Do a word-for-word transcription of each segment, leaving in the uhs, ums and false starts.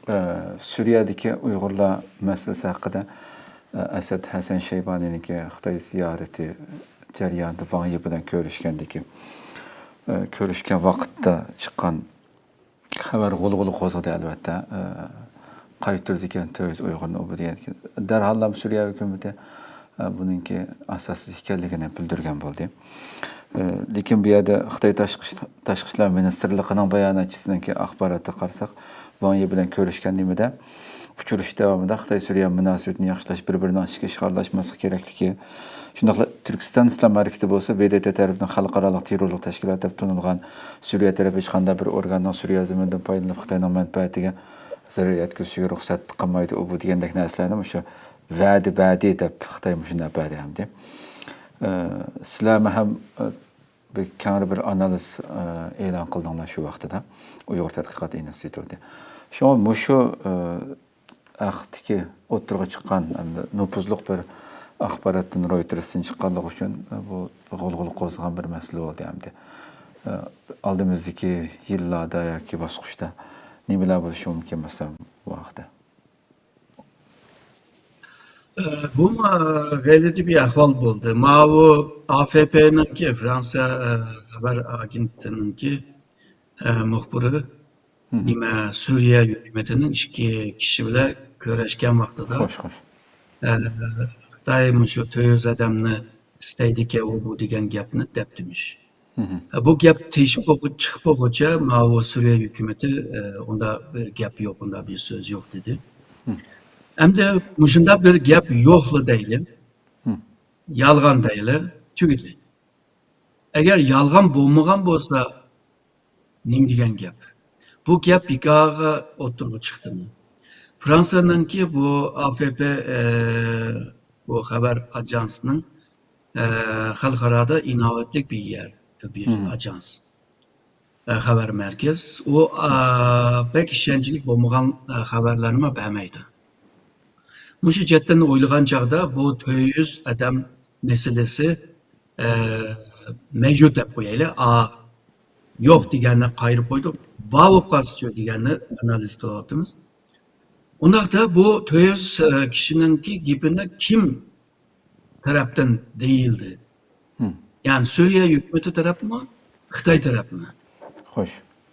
ئە، سۈرىيەدىكى ئۇيغۇرلار مەسىلىسى ھەققىدە، ئە، ئەسەد ھەسەن شەيبانىنىڭكى خىتاي زىيارىتى جەريانىدا ۋاڭ يى بىلەن كۆرۈشكەندىكى، ئە، كۆرۈشكەن ۋاقىتتا چىققان خەۋەر غۇلغۇلا قوزغىدى، ئەلۋەتتە. ئە، قايتۇرىدىكەن تۆت يۈز ئۇيغۇرنى ئۇ بۇ دېگەندىكىن. دەرھاللا سۈرىيە ھۆكۈمىتى، ئە، بۇنىڭكى ئاساسسىز ئىكەنلىكىنى بىلدۈرگەن بولدى. ئە، لېكىن بۇ يەردە خىتاي تاشقى ئىش-، تاشقى ئىشلار مىنىستىرلىقىنىڭ باياناتچىسىنىڭكى ئاخباراتىغا قارىساق، ۋاڭ يى بىلەن كۆرۈشكەن نېمىدە، ئۇچرىشىش داۋامىدا خىتاي سۈرىيە مۇناسىۋىتىنى ياخشىلاش، بىر-بىرىنىڭ ئىچكى ئىشىغا ئارىلاشماسلىق كېرەكلىكى، شۇنداقلا تۈركىستان ئىسلام ھەرىكىتى بولسا ب د ت تەرىپىدىن خەلقئارالىق تېررورلۇق تەشكىلاتى دەپ تونۇلغان، سۈرىيە تەرەپ ھېچقانداق بىر ئورگاننىڭ سۈرىيە زېمىنىدىن پايدىلىنىپ خىتاينىڭ مەنپەئەتىگە زەرەر يەتكۈزۈشىگە رۇخسەت قىلمايدۇ، ئۇ بۇ دېگەندەك نەرسىلەرنى مۇشۇ ۋەدە بەردى دەپ خىتاي مۇشۇنداق بەردى ئەمدى. ئە، سىلەرمۇ ھەم، ئە، بىر كەڭرى بىر ئانالىز، ئە، ئېلان قىلدىڭلار شۇ ۋاقتىدا ئۇيغۇر تەتقىقات ئىنستىتۇتى. شۇڭا مۇشۇ، ئە، ھەقتىكى ئوتتۇرىغا چىققان ھەمدە نوپۇزلۇق بىر ئاخباراتتىن، رويتېرستىن چىققانلىقى ئۈچۈن، ئە، بۇ غۇلغۇلا قوزغىغان بىر مەسىلە بولدى ئەمدى. ئە، ئالدىمىزدىكى يىللاردا ياكى باسقۇچتا نېمىلەر بولۇشى مۇمكىن، مەسىلەن، بۇ ھەقتە؟ ئە، بۇمۇ غەلىتە بىر ئەھۋال بولدى. ماۋۇ ئا ف پنىڭكى، فرانسىيە، ئە، خەۋەر ئاگېنتىنىڭكى، ئە، مۇخبىرى، مم. نېمە، سۈرىيە ھۆكۈمىتىنىڭ ئىككى كىشى بىلەن كۆرۈشكەن ۋاقتىدا، خوش، خوش. ئە، خىتاي مۇشۇ تۆت يۈز ئادەمنى ئىستەيدىكەن، ئۇ بۇ دېگەن گەپنى دەپتىمىش. مم. ئە، بۇ گەپ تېشىپ بولغۇ-، چىقىپ بولغۇچە ماۋۇ سۈرىيە ھۆكۈمىتى، ئە، ئۇنداق بىر گەپ يوق، ئۇنداق بىر سۆز يوق دېدى. مم. ئەمدى مۇشۇنداق بىر گەپ يوقلا دەيلى. مم. يالغان دەيلى. تۈگىدى. ئەگەر يالغان بولمىغان بولسا، نېمە دېگەن گەپ؟ بۇ گەپ بىكارغا ئوتتۇرىغا چىقتىمۇ؟ فرانسىيەنىڭكى بۇ ئا ف پ، ئە، بۇ خەۋەر ئاژانسىنىڭ، ئە، خەلقئارادا ئىناۋەتلىك بىر يەر، بىر مم. ئاژانس. ئە، خەۋەر مەركەز. ئۇ، ئا، بەك ئىشەنچلىك بولمىغان، ئە، خەۋەرلەرنىمۇ بەرمەيدۇ. مۇشۇ جەھەتتىن ئويلىغان چاغدا بۇ تۆت يۈز ئادەم مەسىلىسى، ئە، مەۋجۇت دەپ قويايلى. ئا، يوق دېگەننى قايرىپ قويدۇق. بار بولۇپ قالسىچۇ دېگەننى ئانالىز قىلىۋاتىمىز. ئۇنداقتا بۇ تۆت يۈز، ئە، كىشىنىڭكى گېپىنى كىم تەرەپتىن دېيىلدى؟ مم. يەنى سۈرىيە ھۆكۈمىتى تەرەپمۇ، خىتاي تەرەپمۇ؟ خوش.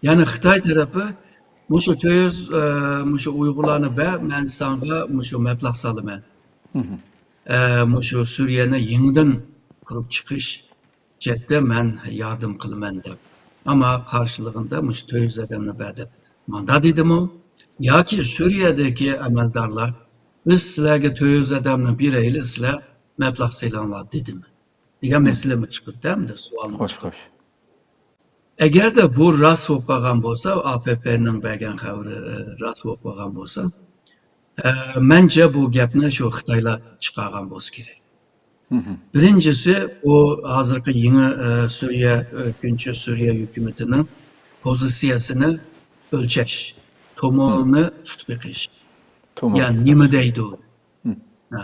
يەنى خىتاي تەرىپى مۇشۇ تۆت يۈز، ئە، مۇشۇ ئۇيغۇرلارنى بەر، مەن ساڭا مۇشۇ مەبلەغ سالىمەن. مم. ئە، مۇشۇ سۈرىيەنى يېڭىدىن قۇرۇپ چىقىش جەھەتتە مەن ياردەم قىلىمەن دەپ. ئەمما قارشىلىقىندا مۇشۇ تۆت يۈز ئادەمنى بەر دەپ ماندا دېدىمۇ؟ ياكى سۈرىيەدىكى ئەمەلدارلار، بىز سىلەرگە تۆت يۈز ئادەمنى بېرەيلى، سىلەر مەبلەغ سېلىڭلار دېدىمۇ؟ دېگەن مم. مەسىلىمۇ چىقىدۇ ئەمدى، سوئالمۇ خوش، چىقىدۇ. خوش. ئەگەردە بۇ راست بولۇپ قالغان بولسا، ئا ف پنىڭ بەرگەن خەۋىرى، ئە، راست بولۇپ قالغان بولسا، ئە، مەنچە بۇ گەپنى شۇ خىتايلار چىقارغان بولسا كېرەك. مم. بىرىنچىسى، بۇ ھازىرقى يېڭى، ئە، سۈرىيە، ئۆتكۈنچى سۈرىيە ھۆكۈمىتىنىڭ پوزىتسىيەسىنى ئۆلچەش، تومۇرنى تۇتۇپ بېقىش. تومۇر. يا نېمە دەيدۇ؟ مم. ھە.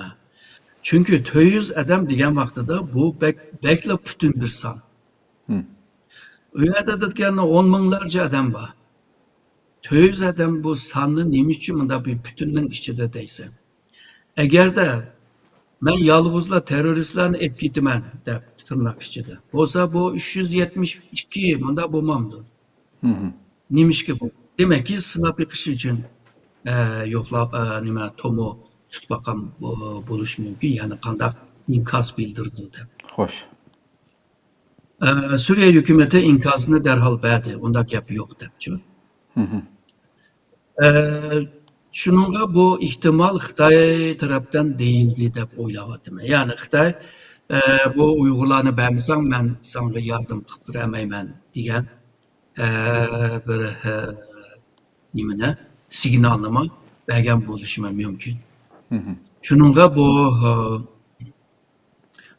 چۈنكى تۆت يۈز ئادەم دېگەن ۋاقتىدا بۇ بەك، بەكلا پۈتۈن بىر سان. مم. ئۇ يەردە دېگەندە ئون مىڭلارچە ئادەم بار. تۆت يۈز ئادەم بۇ ساننى نېمە ئۈچۈن مۇنداق بىر پۈتۈننىڭ ئىچىدە دەيسەن؟ ئەگەردە مەن يالغۇزلا تېررورىستلارنى ئېلىپ كېتىمەن دەپ، تىرناق ئىچىدە، بولسا بۇ ئۈچ يۈز يەتمىش ئىككى مۇنداق بولمامدۇ؟ مم. نېمىشقا بۇ؟ دېمەككى، سىناپ بېقىش ئۈچۈن، ئە، يوقلاپ، ئە، نېمە، تومۇر تۇتۇپ باققان بو-، بولۇشى مۇمكىن. يەنى قانداق ئىنكاس بىلدۈرىدۇ دەپ. خوش. ئە، سۈرىيە ھۆكۈمىتى ئىنكاسنى دەرھال بەردى، ئۇنداق گەپ يوق دەپچۇ. مم. ئە، شۇنىڭغا بۇ ئېھتىمال خىتاي تەرەپتىن دېيىلدى دەپ ئويلاۋاتىمەن. يەنى خىتاي، ئە، بۇ ئۇيغۇرلارنى بەرمىسەڭ، مەن ساڭا ياردەم قىلىپ بېرەلمەيمەن دېگەن، ئە، بىر، ئە، نېمىنى، سىگنالنىمۇ بەرگەن بولۇشىمۇ مۇمكىن. مم. شۇنىڭغا بۇ، ئە،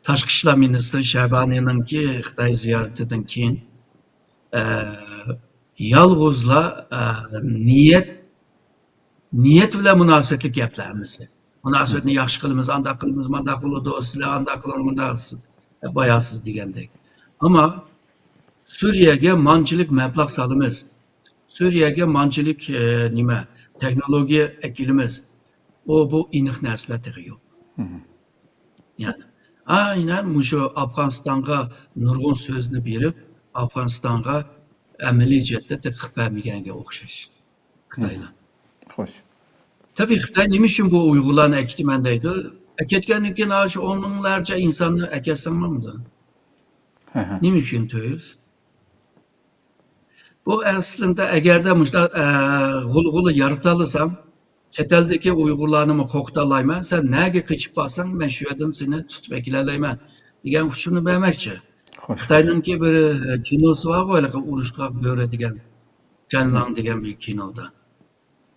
تاشقى ئىشلار مىنىستىرى شەبانىنىڭكى خىتاي زىيارىتىدىن كېيىن، ئە، يالغۇزلا، ئە، نىيەت، نىيەت بىلەن مۇناسىۋەتلىك گەپلەر ھەممىسى. مۇناسىۋەتنى ياخشى قىلىمىز، ئانداق قىلىمىز، مانداق بولىدۇ، سىلەر ئانداق قىلىڭ، مۇنداق، بايا سىز دېگەندەك. ئەمما سۈرىيەگە مانچىلىك مەبلەغ سالىمىز. سۈرىيەگە مانچىلىك، ئە، نېمە، تېخنولوگىيە ئەكېلىمىز. ئۇ بۇ ئېنىق نەرسىلەر تېخى يوق. يەنى، ئاينەن مۇشۇ ئافغانىستانغا نۇرغۇن سۆزنى بېرىپ، ئافغانىستانغا ئەمەلىي جەھەتتە تېخى قىلىپ بەرمىگەنگە ئوخشاش خىتايلار. خوش. تەبىئىي، خىتاي نېمە ئۈچۈن بۇ ئۇيغۇرلارنى ئەكېتىمەن دەيدۇ؟ ئەكەتكەندىن كېيىن ئاشۇ ئون مىڭلارچە ئىنساننى ئەكەتسەڭ بولمىدۇ؟ نېمە ئۈچۈن تۇيۇز؟ بۇ ئەسلىندە ئەگەردە مۇشۇنداق، ئە، غۇلغۇلا يارىتالىسام، چەت ئەلدىكى ئۇيغۇرلارنىمۇ قورقۇتالايمەن، سەن نەگە قېچىپ بارساڭ، مەن شۇ يەردىن سېنى تۇتۇپ ئەكېلەلەيمەن دېگەن ئۇچۇرنى بەرمەكچى. خوش. خىتاينىڭكى بىر، ئە، كىنوسى بارغۇ، ھېلىقى ئۇرۇشقاق بۆرە دېگەن، جەنلاڭ دېگەن بىر كىنودا.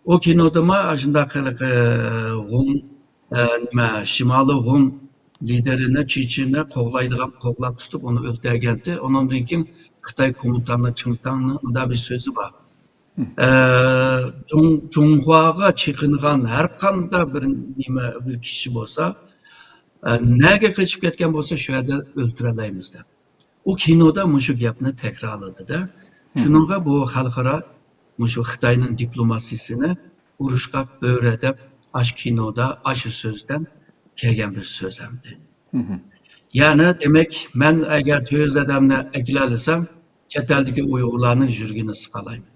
ئۇ كىنودىمۇ ئاشۇنداق ھېلىقى، ئە، غۇڭ، ئە، نېمە، شىمالىي غۇڭ لىدېرىنى، چېچىننى قوغلايدىغان، قوغلاپ تۇتۇپ، ئۇنى ئۆلتۈرگەنتى. ئۇنىڭدىن كېيىن خىتاي كومىتانى چىڭتاڭنىڭ مۇنداق بىر سۆزى بار. ئە، جۇڭ-، جۇڭخۇاغا چېقىنغان ھەر قانداق بىر نېمە، بىر كىشى بولسا، ئە، نەگە قېچىپ كەتكەن بولسا، شۇ يەردە ئۆلتۈرەلەيمىز دەپ. ئۇ كىنودا مۇشۇ گەپنى تەكرارلىدى-دە. شۇنىڭغا بۇ خەلقئارا مۇشۇ خىتاينىڭ دىپلوماتىيىسىنى ئۇرۇشقاق بۆرە دەپ، ئاشۇ كىنودا ئاشۇ سۆزدىن كەلگەن بىر سۆز ئەمدى. يەنى، دېمەك، مەن ئەگەر تۆت يۈز ئادەمنى ئەكېلەلىسەم، چەت ئەلدىكى ئۇيغۇرلارنىڭ يۈرىكىنى سىقالايمەن.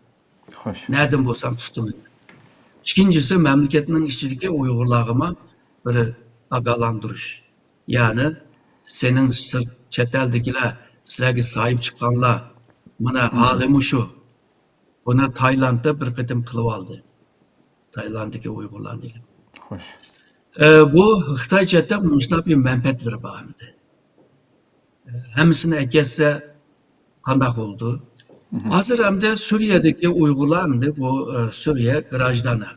خوش. نەدىن بولسام تۇتىمەن. ئىككىنچىسى، مەملىكەتنىڭ ئىچىدىكى ئۇيغۇرلارغىمۇ بىر ئاگاھلاندۇرۇش. يەنى، سېنىڭ سىرت، چەت ئەلدىكىلەر، سىلەرگە ساھىب چىققانلار، مانا، ھالى مۇشۇ. بۇنى تايلاندتا بىر قېتىم قىلىۋالدى. تايلاندتىكى ئۇيغۇرلارنى ئېلىپ. خوش. ئە، بۇ خىتاي چەتتە مۇشۇنداق بىر مەنپەئەتلىرى بار ئەمدى. ئە، ھەممىسىنى ئەكەتسە قانداق بولىدۇ؟ ھازىر ئەمدى سۈرىيەدىكى ئۇيغۇرلار ئەمدى بۇ، ئە، سۈرىيە گراژدانى.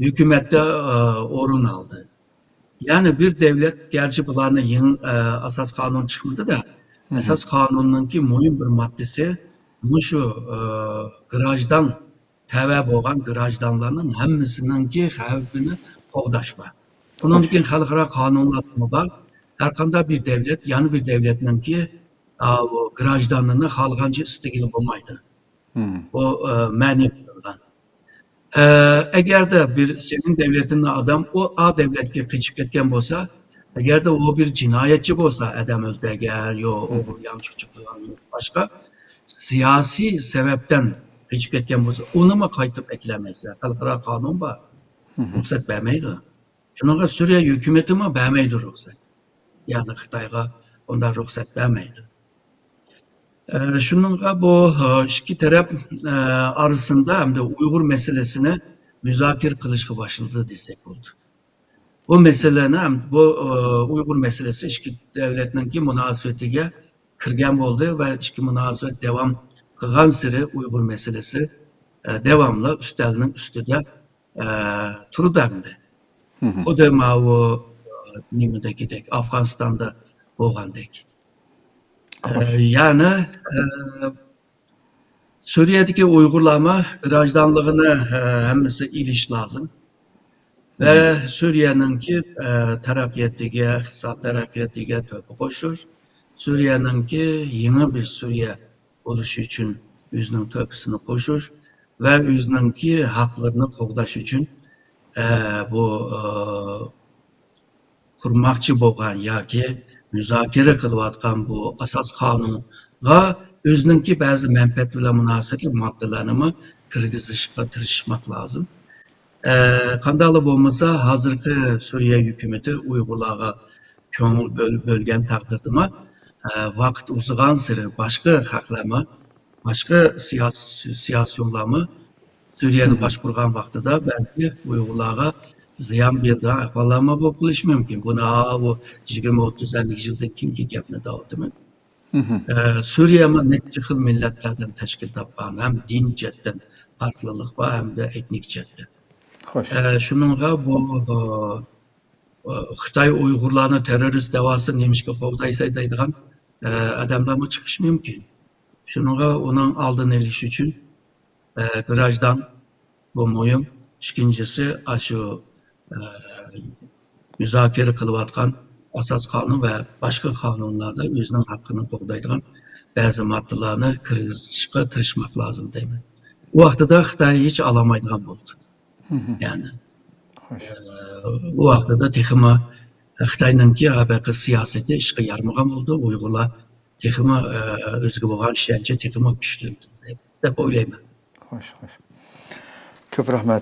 ھۆكۈمەتتە، ئە، ئورۇن ئالدى. يەنى بىر دەۋلەت، گەرچە بۇلارنىڭ يېڭى، ئە، ئاساس قانۇن چىقمىدى-دە، ئاساس قانۇننىڭكى مۇھىم بىر ماددىسى مۇشۇ، ئە، گراژدان، تەۋە بولغان گراژدانلارنىڭ ھەممىسىنىڭكى خەۋپىنى قوغداش بار. ئۇنىڭدىن كېيىن خەلقئارا قانۇنلارمۇ بار. ھەر قانداق بىر دەۋلەت يەنە بىر دەۋلەتنىڭكى، ئاۋۇ گراژدانىنى خالىغانچە ئىستىگىلى بولمايدۇ. بۇ، ئە، مەنئى قىلىنغان. ئە، ئەگەردە بىر سېنىڭ دەۋلىتىڭدىن ئادەم ئۇ ئا دەۋلەتكە قېچىپ كەتكەن بولسا، ئەگەردە ئۇ بىر جىنايەتچى بولسا، ئادەم ئۆلتۈرگەن، يو ئوغرى يانچۇقچى قىلغان، يو باشقا سىياسىي سەۋەبتىن قېچىپ كەتكەن بولسا، ئۇنىمۇ قايتۇرۇپ ئەكېلەلمەيسەن. خەلقئارا قانۇن بار. رۇخسەت بەرمەيدۇ. شۇنىڭغا سۈرىيە ھۆكۈمىتىمۇ بەرمەيدۇ رۇخسەت. يەنى خىتايغا ئۇنداق رۇخسەت بەرمەيدۇ. ئە، شۇنىڭغا بۇ، ئە، ئىككى تەرەپ، ئە، ئارىسىندا ئەمدى ئۇيغۇر مەسىلىسىنى مۇزاكىرە قىلىشقا باشلىدى دېسەك بولىدۇ. بۇ مەسىلىنى ھەم بۇ، ئە، ئۇيغۇر مەسىلىسى ئىككى دۆلەتنىڭكى مۇناسىۋىتىگە كىرگەن بولدى ۋە ئىككى مۇناسىۋەت داۋام قىلغانسېرى ئۇيغۇر مەسىلىسى، ئە، داۋاملىق ئۈستەلنىڭ ئۈستىدە ئە، تۇرىدۇ ئەمدى. خۇددى ماۋۇ، ئە، نېمىدىكىدەك، ئافغانىستاندا بولغاندەك. ئە، يەنى، ئە، سۈرىيەدىكى ئۇيغۇرلارمۇ گراژدانلىقىنى، ئە، ھەممىسى ئېلىش لازىم. ۋە سۈرىيەنىڭكى، ئە، تەرەققىياتىگە، ئىقتىساد تەرەققىياتىگە تۆھپە قوشۇش، سۈرىيەنىڭكى يېڭى بىر سۈرىيە بولۇشى ئۈچۈن ئۆزىنىڭ تۆھپىسىنى قوشۇش ۋە ئۆزىنىڭكى ھەقلىرىنى قوغداش ئۈچۈن، ئە، بۇ، ئە، قۇرماقچى بولغان ياكى مۇزاكىرە قىلىۋاتقان بۇ ئاساس قانۇنغا ئۆزىنىڭكى بەزى مەنپەئەت بىلەن مۇناسىۋەتلىك ماددىلارنىمۇ كىرگۈزۈشكە تىرىشماق لازىم. ئە، قانداقلا بولمىسا، ھازىرقى سۈرىيە ھۆكۈمىتى ئۇيغۇرلارغا كۆڭۈل بۆل-، بۆلگەن تەقدىردىمۇ، ئە، ۋاقىت ئۇزىغانسېرى باشقا خەقلەرمۇ، باشقا سىياس-، سىياسىيونلارمۇ سۈرىيەنى باشقۇرغان ۋاقتىدا بەلكى ئۇيغۇرلارغا زىيان بېرىدىغان ئەھۋاللارمۇ بولۇپ قېلىشى مۇمكىن. بۇنى ئاۋۇ يىگىرمە، ئوتتۇز، ئەللىك يىلدىن كېيىنكى گەپنى دەۋاتىمەن. ئە، سۈرىيەمۇ نەچچە خىل مىللەتلەردىن تەشكىل تاپقان، ھەم دىن جەھەتتىن پەرقلىق بار، ھەمدە ئېتنىك جەھەتتىن. خوش. ئە، شۇنىڭغا بۇ، ئە، ئە، خىتاي ئۇيغۇرلارنى تېررورىست دەۋاسىنى نېمىشقا قوغدايسەن دەيدىغان، ئە، ئادەملەرمۇ چىقىشى مۇمكىن. شۇنىڭغا ئۇنىڭ ئالدىنى ئېلىش ئۈچۈن، ئە، گراژدان بۇ مۇھىم. ئىككىنچىسى، ئاشۇ، ئە، مۇزاكىرە قىلىۋاتقان ئاساس قانۇن ۋە باشقا قانۇنلاردا ئۆزىنىڭ ھەققىنى قوغدايدىغان بەزى ماددىلارنى كىرگۈزۈشكە تىرىشماق لازىم دەيمەن. ئۇ ۋاقتىدا خىتاي ھېچ ئالالمايدىغان بولدى. يەنى ئۇ ۋاقتىدا تېخىمۇ خىتاينىڭكى ھەقىقىي سىياسىتى ئىشقا يارىمىغان بولدى. ئۇيغۇرلار تېخىمۇ ئۆزىگە بولغان ئىشەنچى تېخىمۇ كۈچلەندى دەپ ئويلايمەن. خوش، خوش. كۆپ رەھمەت.